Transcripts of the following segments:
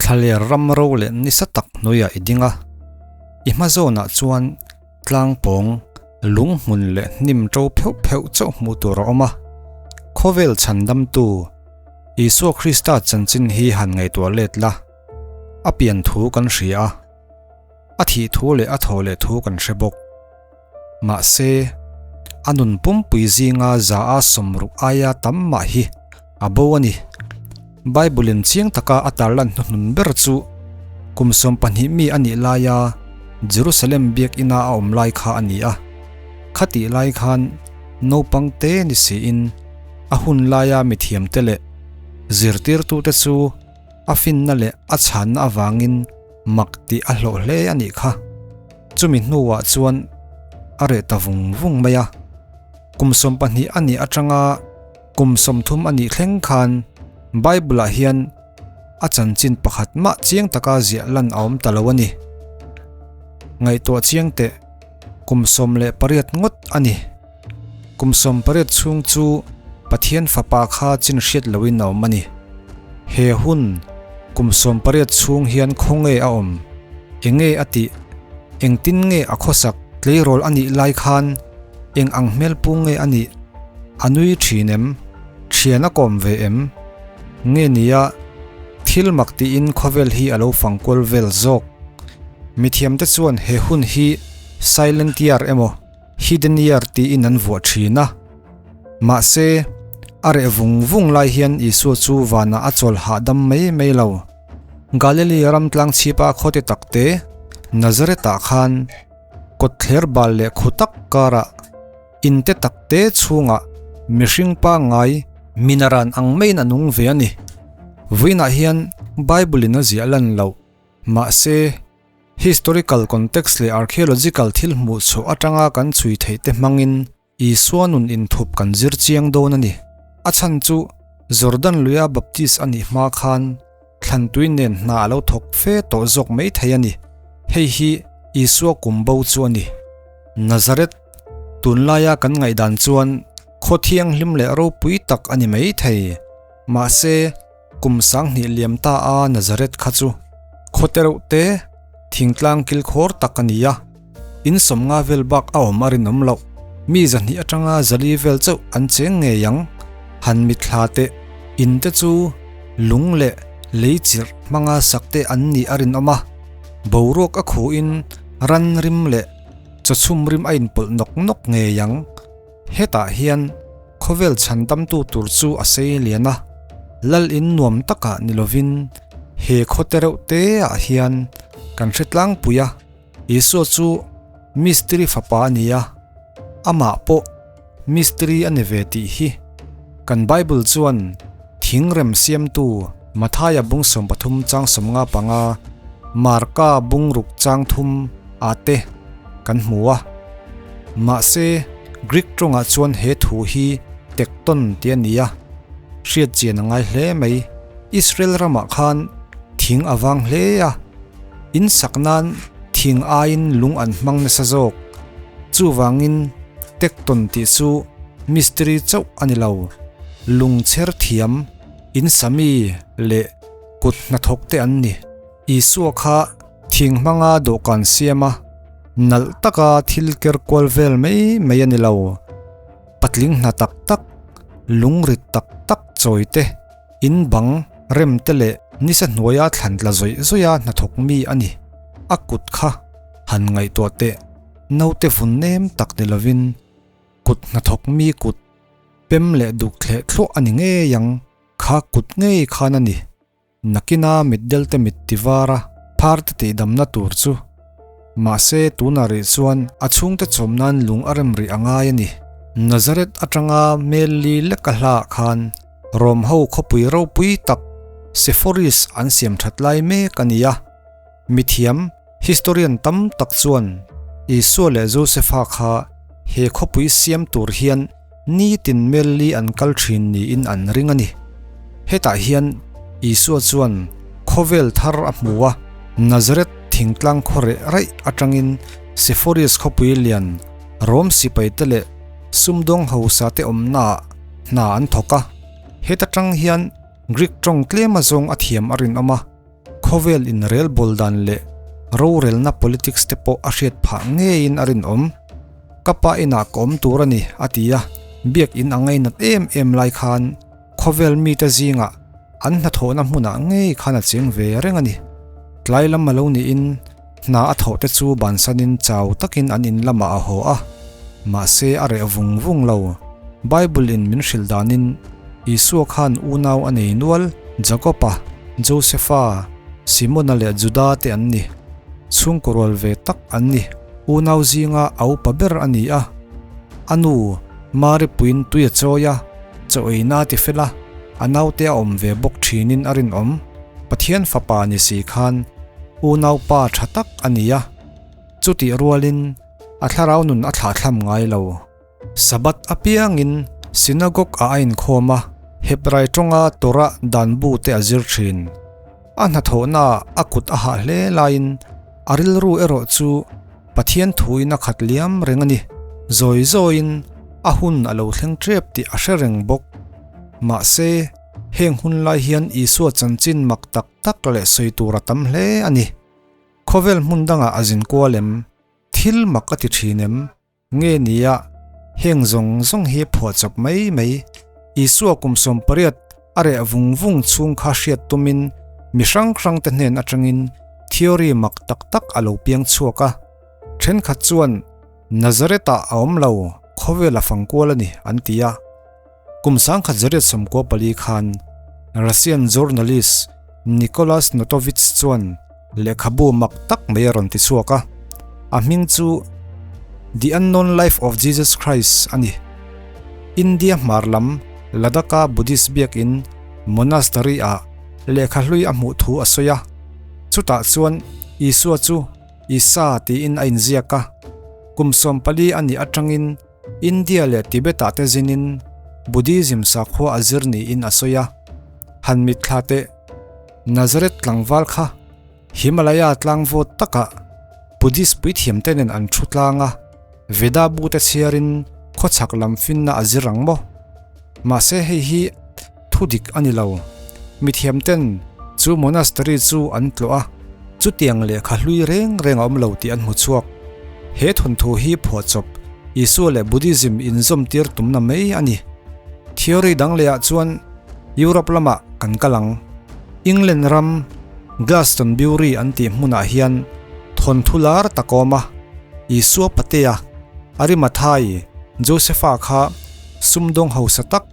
Thlaler ram ro leh nisa tak hnuaiah i ding a, i hma zawnah chuan tlang pawng, lung hmun leh hnim ṭo pheuh pheuh chauh hmuh tur a awm a. Khawvel chhandamtu Isua Krista chanchin hi han ngaihtuah let la, a pian thu kan hria a, a thih thu leh a thaw leh thu kan hre bawk. Mahse, a nun pumpui zinga za a sawmruk aia tam mah hi a bo a ni. Bible-in chiang taka a tarlan hnuhnun ber chu kum 12 mi a nih laia Jerusalem biakina a awm lai kha a ni a. Khatih lai khan naupang te ni siin a hun laia mithiamte leh zirtirtute chu a finna leh a chhanna avangin mak tih a hlawh hle a nih kha. Chumi hnuah chuan a reh ta vung vung mai a. Kum 12 a nih atanga Kum 30 a nih thleng khan Bible-ah hian a chanchin pakhat mah chiang taka ziah lan a awm ta lo a ni. Ngaihtuah chiang teh, kum 18 ngawt a ni. Kum 18 chhung chu Pathian Fapa kha chin hriat loin a awm a ni. He hun kum 18 chhung hian khawnge a awm? Enge a tih? Engtin nge a khawsak tleirawl a nih lai khan Eng ang hmel pu nge a nih? A nui thin em? Thian a kawm ve em? Nge nia, thil mak tiin khawvel hi a lo fang kual vel zawk. Mithiamte chuan he hun hi Silent Year emaw Hidden Year tiin an vuah thin a. Mahse, a reh vung vung lai hian Isua chu vanah a chawl hahdam mai mai lo. Galilee ram tlangchhipa khawte takte Nazareth-ah khan Kawtthler bal leh khu tak karah in te tak te chhungah mihring pangngai minaran ang maiin a nung ve a ni. Vawiinah hian Bible in a ziah lan loh. Mahse, historical context leh archaeological thil hmuh chhuah atanga kan chhui theih te hmangin Isua nun inthup kan zir chiang dawn a ni. A chhan chu Jordan luia Baptist a nih hma khan thlantui nen hna a lo thawk fe tawh zawk mai thei a ni. Hei hi Isua kum bo chu a ni. Nazareth, tunlaia kan ngaihdan chuan khaw thianghlim leh ropui tak a ni mai thei. Mahse, kum 2000 liam ta a Nazareth kha chu khaw te reuh te, thingtlang kilkhawr tak a ni a. In 50 vel bak a awm a rinawm loh. Mi 200 atanga 400 vel chauh an cheng ngei ang. Han mitthla teh, in te chu lung leh lei chirh hmanga sak te an nih a rinawm a. Boruak a khuhin ran rim leh chawchhum rim a inpawlh nawk nawk ngei ang. Hetah hian khawvel chhandamtu tur chu a sei lian a, lal in nuam takah ni lovin he khaw te reuh te ah hian kan hre tlangpui a. Isua chu mistiri fapa a ni a, amah pawh mistiri a ni ve tih hi kan Bible chuan thing rem siamtu Mathaia bung 13 chang 55, Marka bung ruk chang thum ah te kan hmu a. Mahse, Greek tawngah chuan he thu hi tekton tih a ni a, hriat chian a ngai hle mai. Israel ramah khan thing a vang hle a. In sak nan thing aiin lung an hmang nasa zawk. Chuvangin tekton tih chu mistiri chauh a ni lo. Lung chher thiam, in sami leh kut hnathawk te an ni. Isua kha thing hmanga dawhkan siam a, nalh taka thil ker kual vel mai mai a ni lo. Patling hna tak tak, lung rit tak tak chawi te. In bang rem te leh nisa hnuaia thlan tla zawih zawih a hnathawk mi a ni. A kut kha han ngaihtuah teh, naute vun nem tak ni lovin kut hnathawk mi kut pem leh duk thleh thluah a ni ngei ang, kha kut ngei khan a ni. Nakina mitdel te mit ti var a, phar te tihdamna tur chu. Mahse tunah rih chuan a chhungte chawm nan lung a rem rih a ngai a ni. Nazareth atanga mel li lek a hla khan Rom ho khawpui ropui tak Sepphoris an siam that lai mek a ni a. Mithiam, historian tam tak chuan Isua leh Josepha kha he khawpui siam tur hian nitin mel li an kal thin niin an ring a ni. Hetah hian Isua chuan khawvel thar a hmu a, Nazareth thingtlang khaw reh raih atangin Sepphoris khawpui lian Rom sipaite leh sumdawng hausa te awmnaah hna an thawk a, heta tang hian Greek tawng tlem azawng a thiam a rinawm a. Khawvel inrelbawl dan leh rorelna politics te pawh a hriat phah ngeiin a rinawm. Ka pa inah ka awm tur a ni, a ti a. Biak in a ngainat em em lai khan khawvel mite zingah an hnathawhna hmunah ngei khan a cheng ve reng a ni. Tlai lam a lo niin hna a thawh te chu bansanin chau takin an in lamah a haw a. Mahse a reh vung vung lo. Bible in min hrilh danin Isua khan unau a nei nual, Jakob-a, Josepha, Simona leh Juda te an ni. Chhungkaw rual ve tak an ni. Unau zinga a upa ber a ni a. A nu, Mari puiin tui a chawi a, chaw eina a ti fel a, a naute a awm ve bawk thinin a rinawm. Pathian fapa ni si khan unaupa tha tak a ni a, chutih rualin a thlarau nun a thlahthlam ngai lo. Sabbath apiangin synagogue ah a inkhawm a, Hebrai tawnga Torah dan bu te a zir thin. A hnathawhnaah a kut a hah hle laiin a rilru erawh chu Pathian thuin a khat liam reng a ni. Zawi zawiin a hun a lo thleng tep tih a hre reng bawk. Mahse, heng hun lai hian Isua chanchin mak tak tak leh sawi tur a tam hle a ni. Khawvel hmun dangah a zin kual em? Thil mak a ti thin em? Nge nia, heng zawng zawng hi phuahchawp mai mai. Isua kum 18 a reh vung vung chhung kha hriat tumin mi hrang hrang te hnen atangin theory mak tak tak a lo piang chhuak a. Thenkhat chuan Nazareth-ah a awm lo, khawvel a fang kual a ni an ti a. Kum 1994 khan Russian journalist Nicholas Notovich chuan lehkhabu mak tak mai a rawn ti chhuak a, a hming chu The Unknown Life of Jesus Christ a ni. India hmar lam Ladakh-a Buddhist biakin monastery-ah lehkha hlui a hmuh thu a sawi a, chutah chuan Isua chu Isa tiin a inziak a, kum 14 a nih atangin India leh Tibet-ah te zinin Buddhism sakhua a zir niin a sawi a, han mitthla teh Nazareth tlangval kha Himalaya tlangvawt takah Buddhist puithiam te nen an thu tlang a, Veda bu te chhiarin khawchhak lam finna a zir ang maw? Mahse hei hi thu dik a ni lo. Mithiam ten chu monastery chu an tlawh a, chutiang lehkha hlui reng reng a awm lo tih an hmu chhuak. He thawnthu hi phuahchawp Isua leh Buddhism inzawm tir tumna mai a ni. Theory dang lehah chuan Europe lamah kan kal ang. England ram Glastonbury an tih hmunah hian thawnthu lar tak a awm a, Isua patea Arimathai Josepha kha sumdawng hausa tak,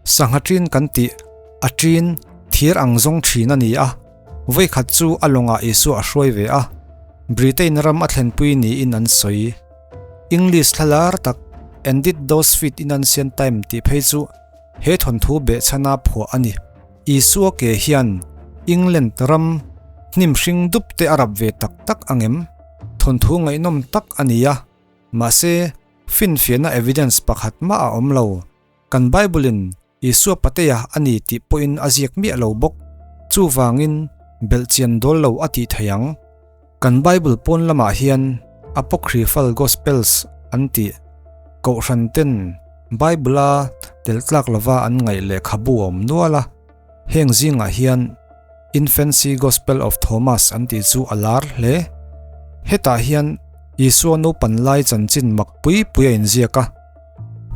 sangha ṭin kan tih a ṭin thir ang zawng ṭhin a ni a, vawikhat chu a lawngah Isua a hruai ve a, Britain ram a thlenpui niin an sawi. English thla lar tak And Did Those Feet in Ancient Time tih phei chu he thawnthu behchhana phuah a ni. Isua ke hian England ram hnim hring dup te a rap ve tak tak ang em? Thawnthu ngaihnawm tak a ni a, mahse finfiahna evidence pakhat mah a awm lo. Kan Bible-in Isua Patea a ni tih pawhin a ziak miah lo bawk. Chuvangin, belhchian dawl lo a tih thei ang. Kan Bible pawn lamah hian Apocryphal Gospels an tih Kohhran ten Bible-a tel tlak lova an ngaih lehkhabu a awm nual a. Heng zingah hian Infancy Gospel of Thomas an tih chu a lar hle. Hetah hian Isua naupan lai chanchin mak pui pui a inziak a.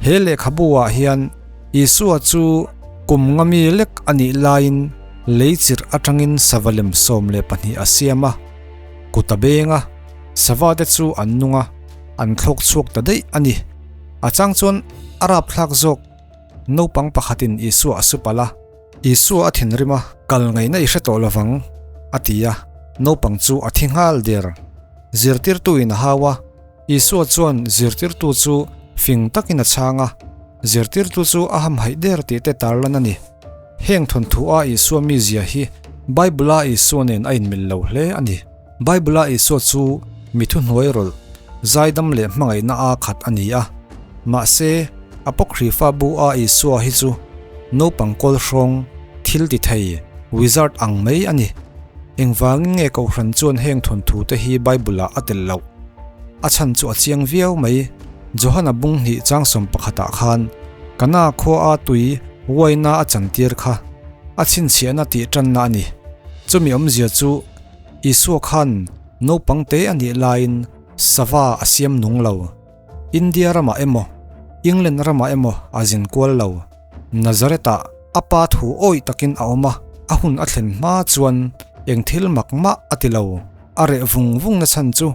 He lehkhabu ah hian Isua chu kum nga mi lek a nih laiin lei chirh atangin sava lem 12 a siam a, kut a beng a, sava te chu an nung a, an thlawk chhuak ta daih a ni. A chang chuan a rapthlak zawk naupang pakhatin Isua a su palh a, Isua a thinrim a, kal ngaihna i hre tawh lovang a ti a, naupang chu a thi nghal der. Zirtirtuin a hau a. Isua chuan zirtirtu chu fing takin a chhang a, zirtirtu chu a hamhaih der tih te tarlan a ni. Heng thawnthu-a Isua mizia hi Bible-a Isua nen a inmil lo hle a ni. Bible-a Isua chu mi thuhnuai rawlh, zaidam leh hmangaihna a khat a ni a. Mahse, Apocrypha bu-a Isua hi chu naupang kawl hrawng, thil ti thei, wizard ang mai a ni. Engvangin nge Kohhran chuan heng thawnthu te hi Bible-ah a telh loh? A chhan chu a chiang viau mai. Johana bung hnih chang 11 ah khan Kana khua a tui uaina a chantir kha a chhinchhiahna tih tanna a ni. Chumi awmzia chu Isua khan naupang te a nih laiin sava a siam nung lo. India ramah emaw, England ramah emaw a zin kual lo. Nazareth-ah a pa thu awih takin a awm a, a hun a thlen hma chuan eng thil mak mah a ti lo. A reh vung vung na chhan chu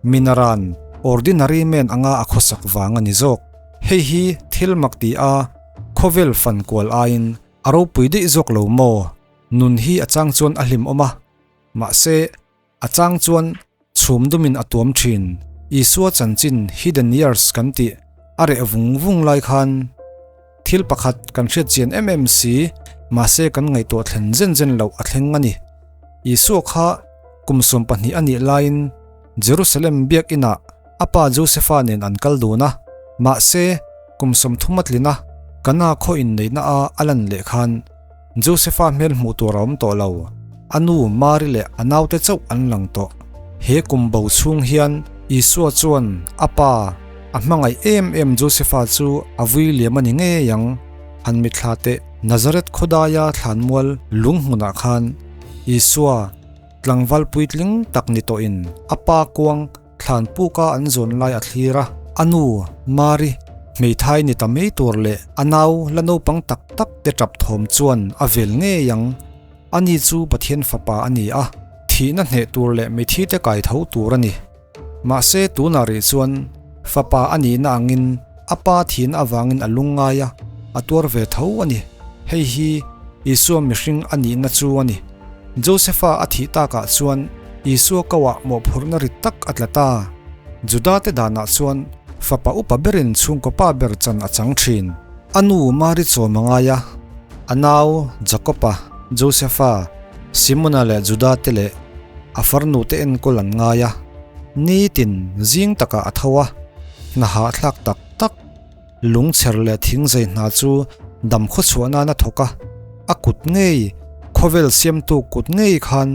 Minaran ordinary man anga a khawsak vang a ni zawk. Hei hi thil mak ti a, khawvel fan kual aiin a ropui daih zawk lo maw? Nun hi a chang chuan a hlimawm a, mahse a chang chuan chhum dumin a tuam thin. Isua chanchin Hidden Years kan tih a reh vung vung lai khan thil pakhat kan hriat chian em em si, mahse kan ngaihtuah thlen zen zen loh a thleng a ni. Isua kha kum 20 a nih laiin Jerusalem biakinah a pa Josefa nen an kal dun a, mahse kum 30 a tlin a, Kana khaw inneihna a a lan leh khan Josefa hmel hmuh tur a awm tawh lo, a nu Mari leh a naute chauh an lang tawh. He kum bo chhung hian Isua chuan a pa a hmangaih em em Josefa chu a vui liam a ni ngei ang. Han mitthla teh Nazareth khawdaia thlanmual lung hmunah khan Isua tlangval puitling tak ni tawhin a pa kuang Thlan puka an zawn lai a thlir a, a nu, Mari, hmeithai ni ta mai tur leh a nau la naupang tak tak te tap thawm chuan a vel ngei ang. Ani chu Pathian fapa a ni a, thihna hneh tur leh mithi te kai tho tur a ni. Mahse tunah rih chuan fapa a nihna angin a pa thihna avangin a lungngai a, a tuar ve tho a ni. Hei hi Isua mihring a nihna chu a ni. Josefa a thih takah chuan Isua koah mawhphurhna rit tak a tla ta. Judate danah chuan fapa upa berin chhungkaw pa ber chan a chang thin. A nu Mari chawm a ngai a, a nau Jakoba, Josefa, Simona leh Judate leh a farnute enkawl an ngai a. Nitin zing takah a tho a, hna hahthlak tak tak. Lungchher leh thingzei hna chu dam khawchhuah nan a thawk a, a kut ngei, khawvel siamtu kut ngei khan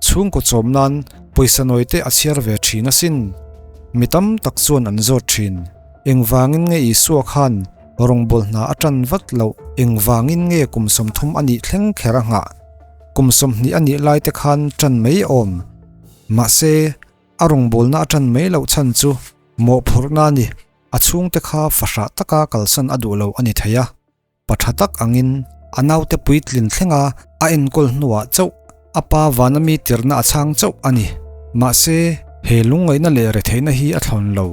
chhungkaw chawm nan pawisa nawi te a chhiar ve thin asin. Mi tam tak chuan an zawt thin. Engvangin nge Isua khan rawngbâwl hna a tan vat loh? Engvangin nge kum 30 a nih thleng kher a nghah? Kum 20 a nih lai te khan tan mai awm. Mahse, a rawngbâwlna a tan mai loh chhan chu mawhphurhna a ni. A chhungte kha fahrah taka kalsan a duh lo a ni thei a, pa tha tak angin a naute puitlin thlenga a enkawl hnuah chauh a pa vana mi tirhna a chhang chauh a ni. Mahse, he lungngaihna leh retheihna hi a thlawn lo.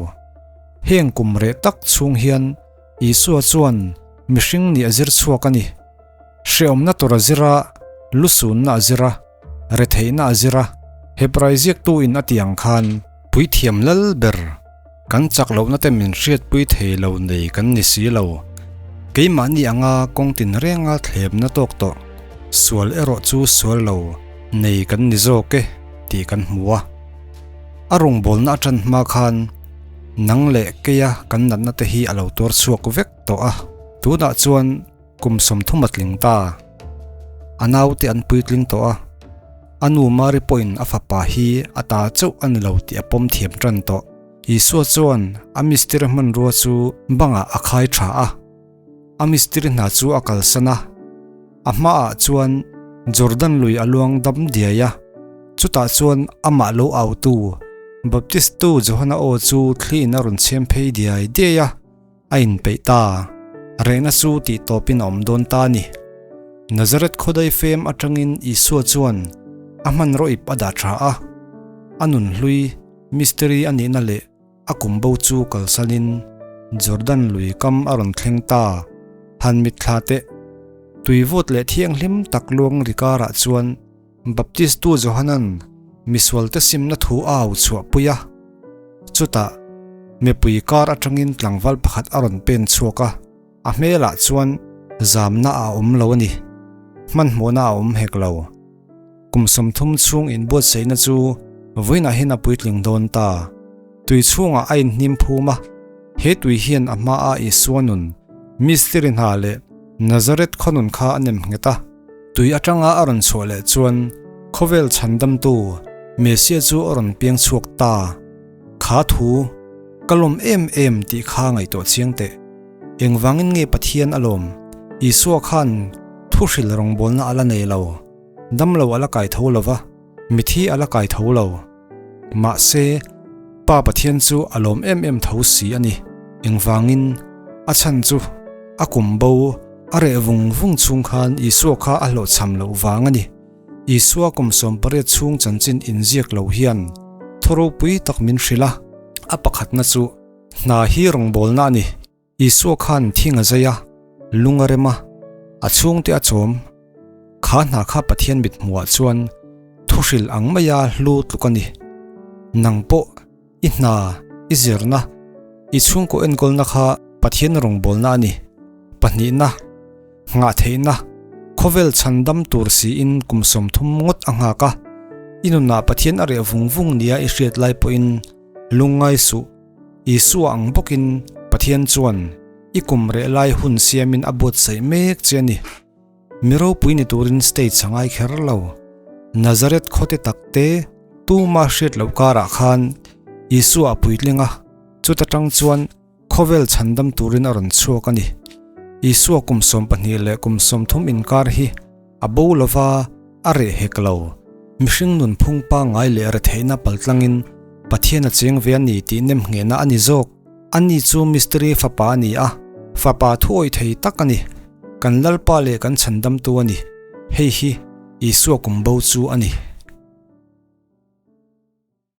Heng kum reh tak chhung hian Isua chuan mihring nih a zir chhuak a ni. Hrehawmna tur a zir a, lusunna a zir a, retheihna a zir a, Hebrai ziaktu in a tih ang khan puithiam lal ber Kan chak lohna te min hriatpui thei lo nei kan ni si lo. Keimahni anga kawng tinrenga thlemna tawk tawh, sual erawh chu sual lo nei kan ni zawk e tih kan hmu a. A rawngbawlna a tan hma khan nang leh keia kan natna te hi a lo tuar chhuak vek tawh a. Tunah chuan kum 30 a tling ta. A naute an puitling tawh a. A nu Mari pawhin a fapa hi a ta chauh a ni lo tih a pawm thiam tan tawh. Isua chuan a mistiri hmanrua chu bangah a khai tha a, a mistiri hna chu a kalsan a. A hmaah chuan Jordan lui a luang dam diai a, chutah chuan amah lo autu Baptistu Johana aw chu thliin a rawn chhem phei diai diai a. A inpeih ta, rehna chu tih tawpin a awm dawn ta a ni. Nazareth khawdai fem atangin Isua chuan a hmanraw ip a dah tha a, a nunhlui, mystery, a nihna leh a kum bo chu kalsanin Jordan lui kam a rawn thleng ta. Han mitthla teh, tui vawt leh thianghlim tak luang ri karah chuan Baptistu Johanan misualte simna thu a au chhuahpui a. Chutah, mipui kar atangin tlangval pakhat a rawn pen chhuak a, a hmelah chuan zamna a awm lo a ni. Hmanhmawhna a awm hek lo. Kum 30 chhung inbuatsaihna chu vawiinah hian a puitling dawn ta. Tui chhungah a inhnim phum a, he tui hian a hmaa Isua nun, mistiri hna leh Nazareth khaw nun kha a nem nghet a. Tui atanga a rawn chhuah leh chuan khawvel chhandamtu Messia chu a rawn piang chhuak ta. Kha thu, Ka lawm em em tih kha ngaihtuah chiang teh. Engvangin nge Pathian a lawm? Isua khan thuhril rawngbawlna a la nei lo. Damlo a la kai tho lo va, mithi a la kai tho lo. Mahse, Pa Pathian chu a lawm em em tho si a ni. Engvangin? A chhan chu a kum bo a reh vung vung chhung khan Isua kha a hlawhchham loh vang a ni. Isua kum 18 chhung chanchin inziak lo hian thu ropui tak min hrilh a, a pakhatna chu hna hi rawngbawlna a ni. Isua khan thing a zai a, lung a rem a, a chhungte a chawm. Kha hna kha Pathian mit hmuhah chuan thuhrilh ang maia hlu tluk a ni. Nang pawh i hna, i zirna, i chhungkaw enkawlna kha Pathian rawngbawlna a ni. Pahnihna, nghah theihna, khawvel chhandam tur siin kum 30 ngawt a nghak a, i nunah Pathian a reh vung vung nia i hriat lai pawhin lungngai suh. Isua ang bawkin Pathian chuan i kum reh lai hun siamin a buatsaih mek che a ni. Mi ropui ni turin stage a ngai kher lo. Nazareth khawte takte tuma hriat loh karah khan Isua a puitling a, chuta tang chuan khawvel chhandam turin a rawn chhuak a ni. Isua kum 12 leh kum 30 inkar hi a bo lova a reh hek lo. Mihring nun phung pangngai leh retheihna paltlangin Pathian a cheng ve a ni tih nem nghehna a ni zawk. Ani chu mistiri fapa a ni a, fapa thuawih thei tak a ni. Kan Lalpa leh kan chhandamtu a ni. Hei hi Isua kum bo chu a ni.